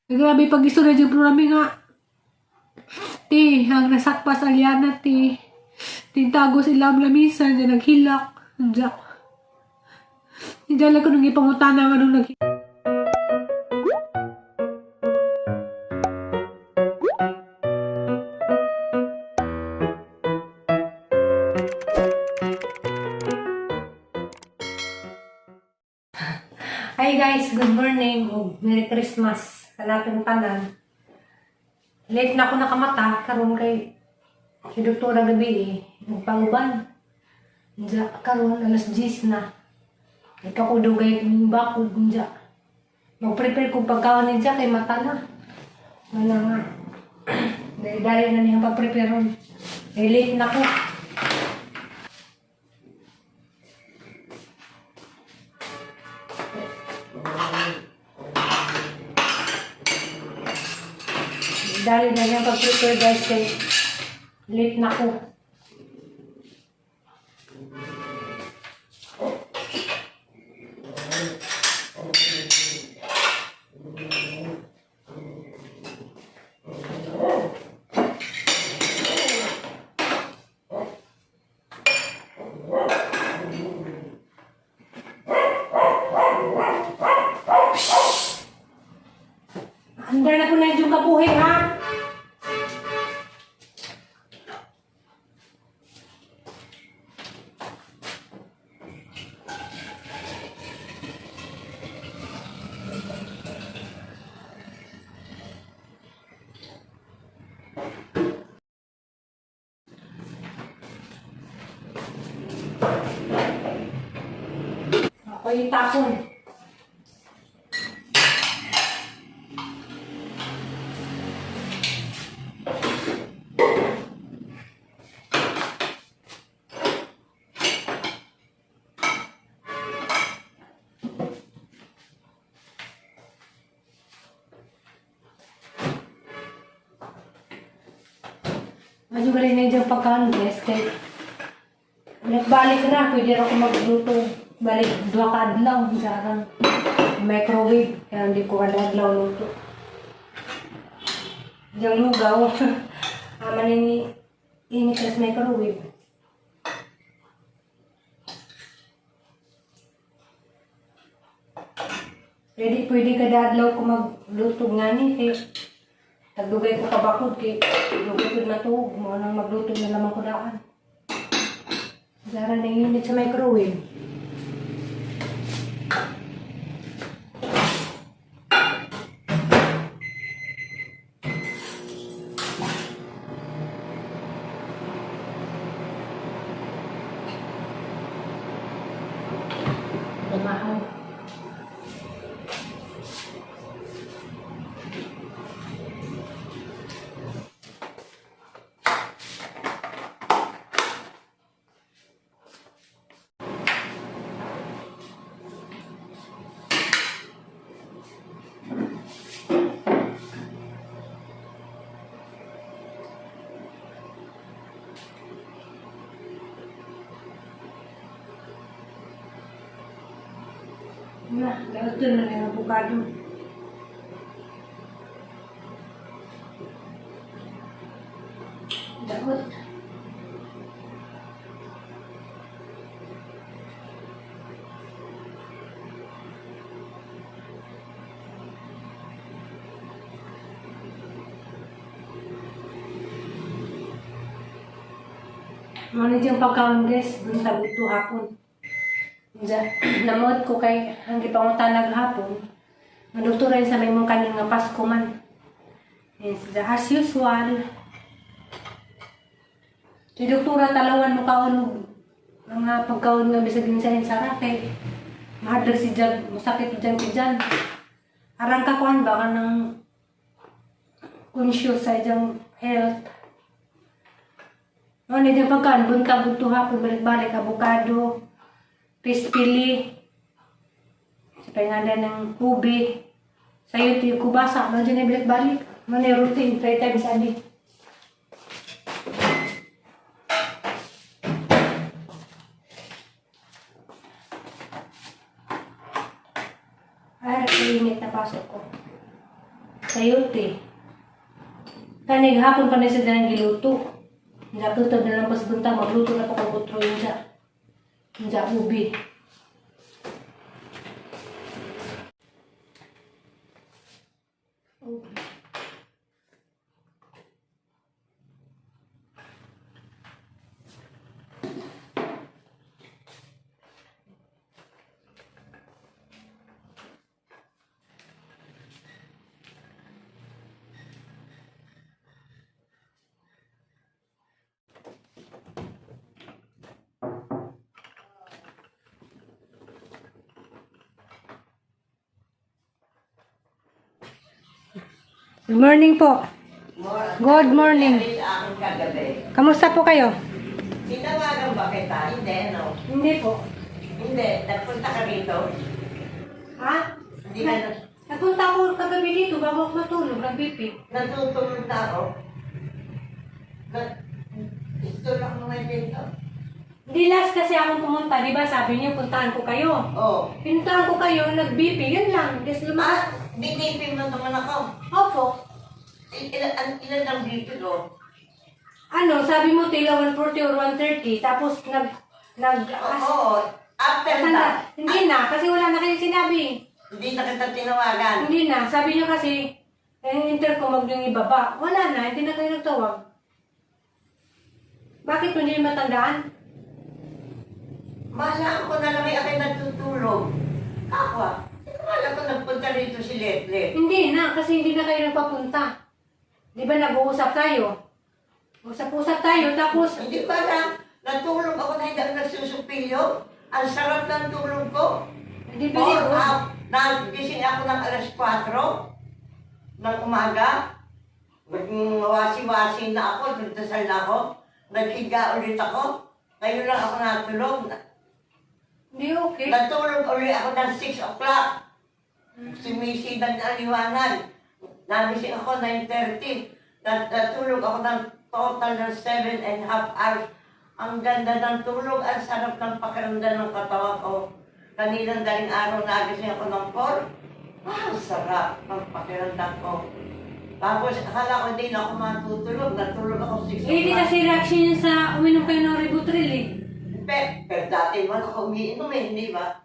Grabe pag istorya dyan programa nga. Ti, ang nasakpa sa Aliana, ti. Tintago sila ang lamisa, dyan naghilak. Diyan. Diyan lang ko nung ipangutana nga nung nag. Hi guys, good morning ug Merry Christmas sa tanan. Late na ako nakamata karon kay si doktora gabi eh, nagpauban. Diya, karon alas 10 na. Ikaw ko dugay kong bakod diya. Mag-prepare kong pagkaon niya kay mata na. Wala nga. Dahil dali na niyang pag-prepare ron. Eh, late na ko. Dali na niyang pag-prepare, guys, kay late na ko. Andar na po na yung kabuhi, ha? Ako yung tapon. Ano galing na yung pagkaon, guys, kay nagbalik na, pwede na ako magluto. Balik, duha ka adlaw, jarang microwave, kaya hindi ko kada adlaw luto. Yung lugaw, ama ni init sa microwave. Pwede, pwede kada adlaw ko magluto nga ni, kay tagdugay ko kabakod, kay dugay ko na tuog, mo nang magluto na lamang ko daan. Jarang na init sa microwave. Tumahaw. Na, ito na yung avocado. Daot. Ano yung pagkaon, guys, buntag ito hapon. Diya, namod ko kay ang gipangutan hapon. Ang doktora sa may mong kanin nga Pasko man. Yes, as usual. Si doktora talawan mo kaon og mga pagkaon nga bisag insa sara kay mahadlok si Jag, masakit dyan si Jan. Arang ka kuan ba ka ng conscious sa iyang health. Ano yung pagkaon, buntag udto hapon, balik-balik, avocado, pispili, sa pangalan ng ubi, sa YouTube, kubasa, ano dyan yung balik-balik. Ano yung routine, three times a day. Ay, init na pasok ko. Sayote. Kanig hapon pa na siya ng giluto. Naputod na lang pas buntag, magluto na pa kong utro yun siya. Diya, ubi. Ubi. Good morning po. Good morning. Sa akin kagabi. Kamusta po kayo? Tinawagan ba kita? Hindi, no? Hindi po. Hindi. Nagpunta ka rito? Ha? Hindi ka na. Nagpunta ako kagabi dito bago ako matulog, nag-BP. Natutulog na ako. Na, gusto lang ako ngayon dito. Hindi last kasi akong pumunta, di ba? Sabi niyo, puntahan ko kayo. Oo. Pinuntahan ko kayo, nag-BP, yun lang. Just lumakas. Ah, binipin mo naman ako. Opo. Ilan ang BP ko? Ano, sabi mo tila 140 or 130, tapos nag... nag Oo. After Tanda, that, hindi na, kasi wala na kayong sinabi. hindi na kita tinawagan. Hindi na, sabi niyo kasi, eh, yung intercom, wag niyong ibaba. Wala na, hindi na kayo nagtawag. Bakit mo hindi matandaan? Malaan ko na lang ay aking natutulog. Ako ah. Hindi ko alam kung nagpunta rito si Letle. Hindi na, kasi hindi na kayo nagpapunta. Di ba nag-uusap tayo? Usap-usap tayo, tapos Hindi ko alam. Natulog ako na hindi ako nagsusupilyo. Ang sarap ng tulog ko. Hindi ba Four up. Nagising ako ng alas 4 ng umaga. Nagwasi-wasi na ako, nagdasal na ako. Naghiga ulit ako. Ngayon lang ako natulog. Hindi okay. Natulog ulit ako ng 6 o'clock. Sumisidag na ang liwanag. Nagising ako 9:30. Natulog ako ng total ng 7.5 hours. Ang ganda ng tulog, ang sarap ng pakiramdam ng katawan ko. Kaninang daling araw nagising ako ng 4. Wow, sarap ng pakiramdam ko. Tapos akala ko hindi na ako matutulog. Natulog ako 6 Eh, hindi o'clock. kasi reaction yun sa uminom kayo ng Ribotril eh. Pero dati naman ako umiinom eh, hindi ba?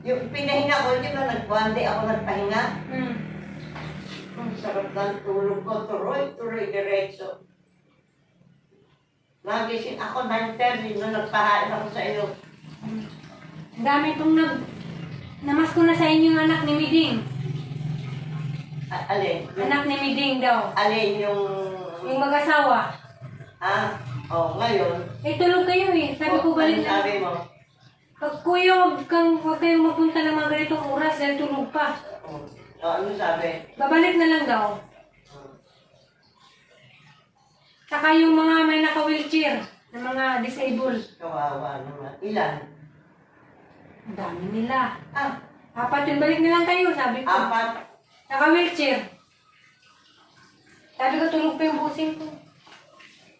Yung pinahinga ko, di ba nag one day ako nagpahinga? Ang sarap ng tulog ko, tuloy, tuloy, diretso. Nagising ako 9:30 nung nagpahain ako sa iyo. Ang dami pong nag... Namasko na sa inyo yung anak ni Miding. Alin? Yung, Anak ni Miding daw. alin yung... Yung mag-asawa. Ah, oh, ngayon. Eh, tulog kayo eh. Sabi ko Oh, balik ano na. sabi mo? Pag kuya, huwag kayong mapunta ng mga ganitong oras dahil tulog pa. Oh, oh, ano sabi? Babalik na lang daw. Saka yung mga may naka-wheelchair, na mga disabled. Kawawa naman. Ilan? Ang dami nila. Ah, Apat yun, balik na lang kayo, sabi ko. apat. Naka-wheelchair. Sabi ko, tulog pa yung busing ko.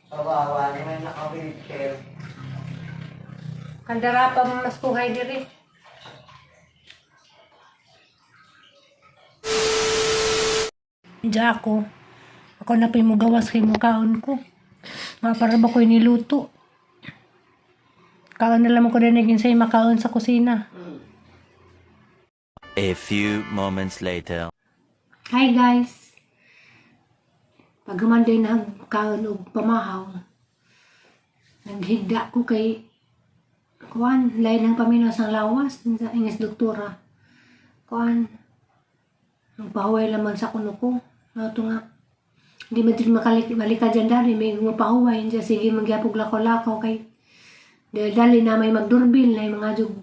Kawawa naman, naka-wheelchair. Kandara pa mas kuhay diri. Diya ako. Ako na po'y mugawas kay mukaon ko. Nga para ba ko'y niluto. Kaon na lang ko din naging sa'yo makaon sa kusina. A few moments later. Hi guys! Pag gumanday na kaon og pamahaw, naghigda ko kay kuan, lain ang paminaw sa lawas, sa ingas doktora. Kuan, magpahuway laman sa kuno ko. Nga to nga, hindi man din makalika dyan dali, may mapahuway, hindi sige magyapog lakaw-lakaw kay dahil dali na may magdurbil na may mga jug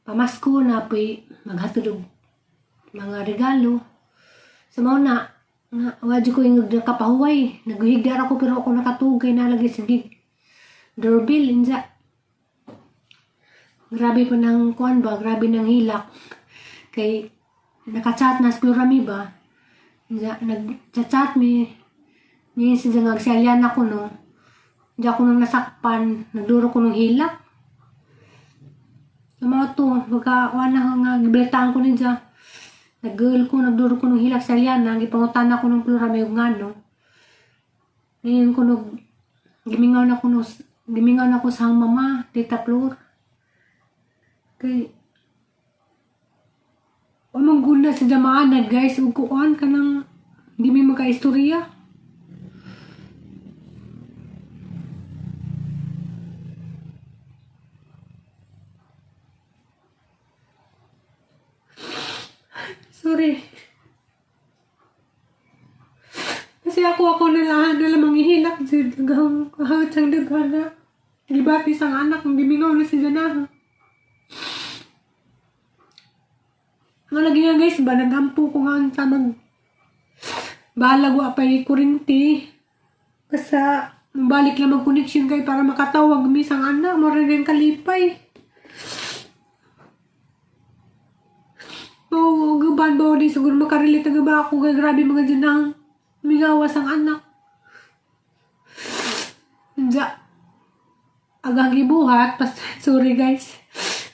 pamasko na po'y maghatod og mga regalo. Sa mao na, nga, wadyo ko yung nakapahuway. Naghigdar ako pero ako nakatugay na lagi sige. Doorbell, inja. Grabe pa ng kuan ba, grabe ng hilak. Kay, nakachat na siguro rami ba. Inja, nag-chat mi. Niya siya nga agsalyan ako no. Hindi ako nang nasakpan, nagduro ko ng hilak. Sa mga to, pagka kuan na nga, giblitaan ko ninja. Nag-girl ko, nagduro ko ng hilak sa Liana, gipangutan ako ng Flora may ngano. Ngayon ko nag gimingaw na ko no, gimingaw na ko sa mama, Tita Flor. Kay among guna sa jamaanan, guys, ug kuan ka nang di mi makaistorya. Sorry. Kasi ako na lang manghihilak jud daghang kahawat sang daghan na. Gibati sang anak ang gimingaw na si Janaha. Nga lagi nga guys ba, nagampo ko nga ang tamag bahalag wa pa'y kurinti. Basta balik lang mag-connection kay para makatawag mi sang anak, mura rin kalipay. Oo, guban ba di siguro makarelate na ba ako kay grabe mga dyan ang mingawas ang anak. Diya, agang gibuhat, pas, sorry guys.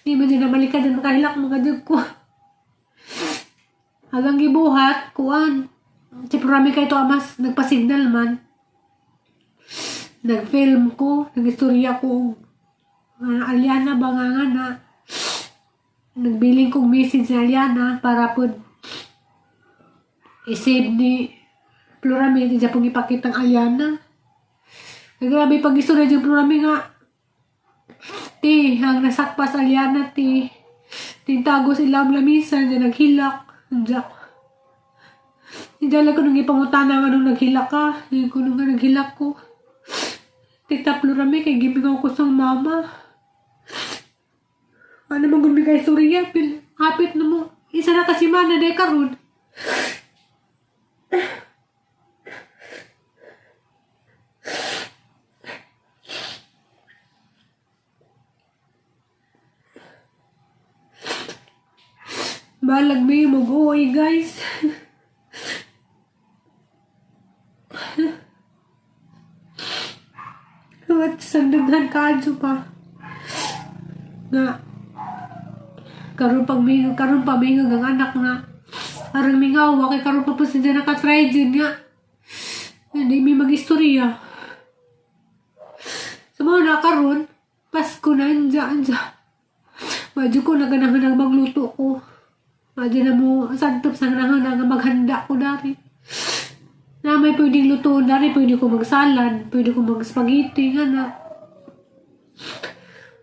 Di mo dyan namalika dyan makahilak mga dyan ko. Agang gibuhat, kuan. Si Prami kay to amas, nagpasignal man. Nag-film ko, nag-istorya ko. Aliana ba nga nga na. Nagbiling kong message na Aliana para po i-save ni Plurami, hindi siya pong ipakitang Aliana. Ay, grabe pag istorya dyan Plurami nga. Ti, ang nasakpas Aliana, ti. Tintago sila ang lamisa, dyan naghilak. Diyan. Hindi alam ko nung ipangutana nga nung naghilak ka. Hindi ko nung nga naghilak ko. Tita Plurami, kay gibigaw ko sa mama. Ano man gud kay istorya, pil hapit na mo. Isa na kasi mana day karon. Balag may mag-uwi, guys. At sandaghan kaadyo pa. Nga karon pag may karon pa may ang anak nga arang mingaw kay karon pa po sila nakatry din nga hindi may mag-istorya sa mga na karon Pasko na anja anja madyo ko naganahan ang magluto ko madyo na mo santop sa ganahan nga maghanda ko dari na may pwedeng lutoon dari, pwede ko magsalad, pwede ko mag-spaghetti nga na.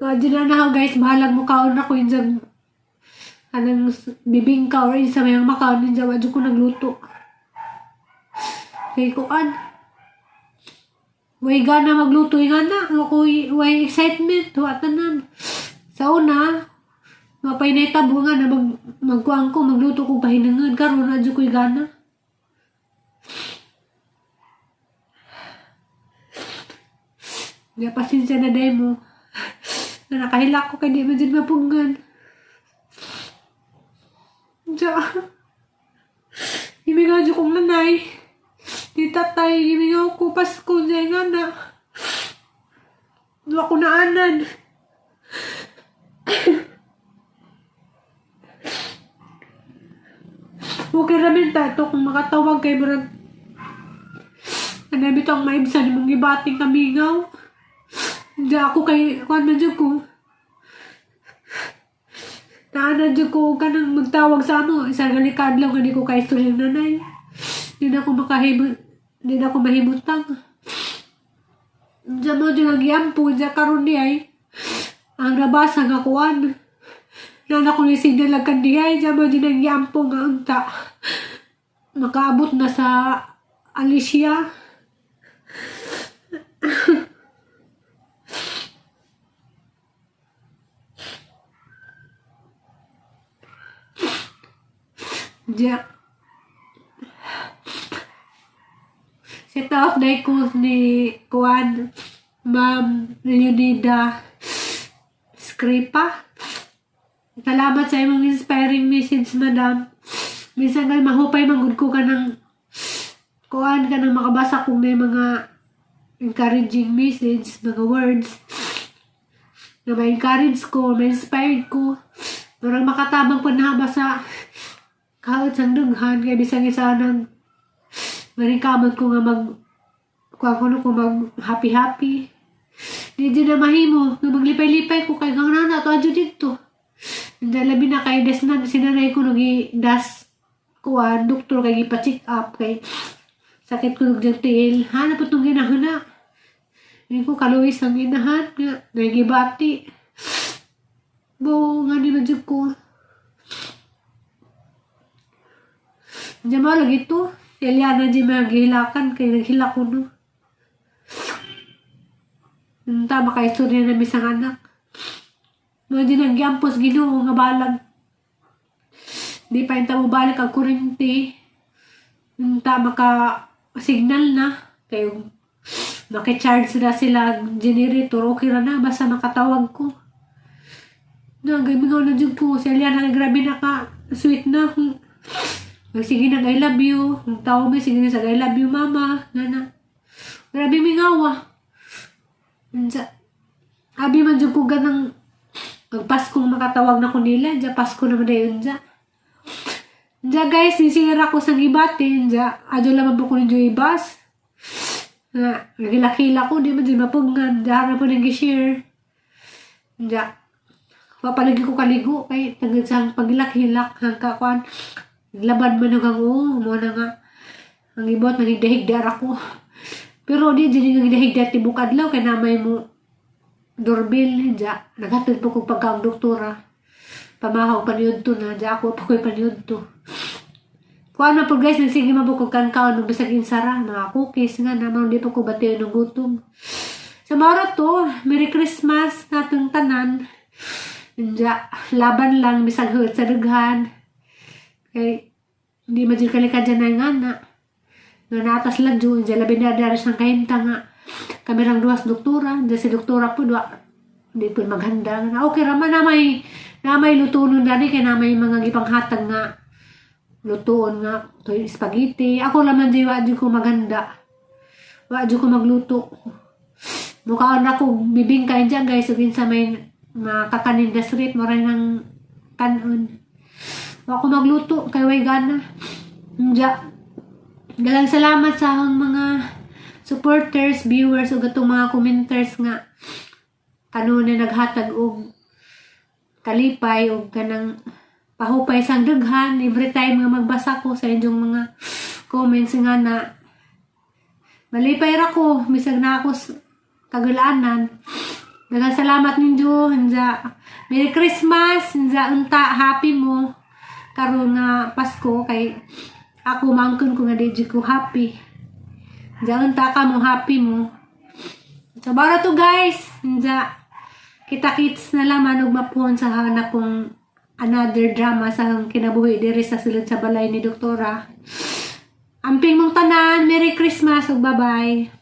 Madyo na na guys, bahalag mo kaon na ko yun sa anang bibingka or isa may makaon yun sa wadyo ko nagluto. Kay kuan. Way gana magluto yung anak. Ako, way excitement. Wa tanan. Sa una, mapay na itabo nga na magkuang ko, magluto ko pahinangan. Karon adyo ko'y gana. Di pasensya na demo. Na nakahilak ko kay di man dyan mapunggan. Diya. Imingaw dyan kong nanay. Di tatay, imingaw ko Pasko niya nga na. Doon ako naanan. Okay ramin tato kung makatawag kay murag ano bitong maibsan mong ibating kamingaw. Hindi ako kay kuan man jud ko. Naanan jud ko kanang magtawag sa amo. Isang galikad lang hindi ko kay istorya ng nanay. Hindi na ako makahibot, hindi na ako mahimutang. Diyan mo dyan ang yampo, diyan karon di ay. Ang nabasa nga kuan. Nana ko ni signal lang di ay, diyan mo dyan ang yampo nga unta. Makaabot na sa Alicia. Diyan. Set out na ko ni Kuan, Ma'am Leonida Scripa. Salamat sa imong inspiring message, madam. Minsan kay mahupay manggod ko ka ng kuan ka ng makabasa kung may mga encouraging message, mga words na ma-encourage ko, ma-inspired ko. Parang makatabang pa na ba sa Kahit sang dughan kay bisang isa nang maningkamot ko nga mag kuha ko no ko mag happy happy. Di din na mahimo nga maglipay-lipay ko kay kang nana to adyo didto. Hindi labi na kay des na sinanay ko nung das kuan doktor kay gipa-check up kay sakit ko nung tiil. Hanap itong ginahuna. Hindi ko kaluwis ang inahan nga nagibati. Bo nga ni man jud ko. Diyan mo lagi to. Si Eliana di mga gihilakan kay naghilak ko no. Unta makaistorya na misang anak. Mga di nanggiampos Ginoo nga balag. Di pa inta mo balik ang kurente. Unta maka signal na kay maki-charge na sila ang generator, okay ra na basta makatawag ko. Na gamingaw na jud ko si Eliana, grabe na ka sweet na. Sige nag "I love you." Ang tao may sige na sa "I love you, mama." Nga na. Grabe mingaw ah. Unsa. Abi man jud ko ganang magpaskong makatawag na ko nila. Diya Pasko naman dayon diya. Diya guys, nisira ko sa gibati. Diya, adyo lamang po ko ninyo ibas. Nga, nagilakila ko, di man dyan mapungan. Diya na po nang share. Diya, papalagi ko kaligo kay tagad sa paghilak-hilak hangka kuan. Laban man ang oo, mo na nga. Ang ibot, nangigdahigdar ako. Pero di, dyan yung higdahigdar tibok adlaw, kay namay mo doorbell, diya. Naghatid po kong pagkaong doktora. Pamahaw paniud to na, diya ako pa ko'y paniud to. Kuan na po guys, nagsige man po kong kankaon ng bisag insara, mga cookies nga naman, di po ko batiyon ng gutom. Sa mao to, Merry Christmas natong tanan. Diya, laban lang bisag huot sa dughan. Kay hindi man jud kalika dyan na nga na. Nga naatas lang dyan, diya labi na dari siyang kahimta nga. Kami rang duwas doktora, diya si doktora po, duwa, hindi po maghanda. Nga, okay raman na may luto nun dani, kay na may mga gipanghatag nga lutoon nga to spaghetti. Ako laman di wa jud ko maghanda. Wa jud ko magluto. Mukhaan ako bibingka dyan guys, ug sa may mga kakanin the street, mo rin ng kanon. Wa ko magluto kay way gana. Diya. Daghang salamat sa akong mga supporters, viewers ug atong mga commenters nga kanunay naghatag og kalipay ug kanang pahupay sang daghan every time nga magbasa ko sa inyong mga comments nga na malipay ra ko bisag na ako kagulaanan. Daghang salamat ninyo. Unja, Merry Christmas. Unja, unta happy mo karon nga Pasko kay ako mangkon ko nga di jud ko happy. Unja, unta ka mo happy mo. So bara to guys. Unja, kita kits na laman ug mapuhon sa hanap pong another drama sa kinabuhi diri sa sulod sa balay ni doktora. Amping mong tanan, Merry Christmas ug bye-bye.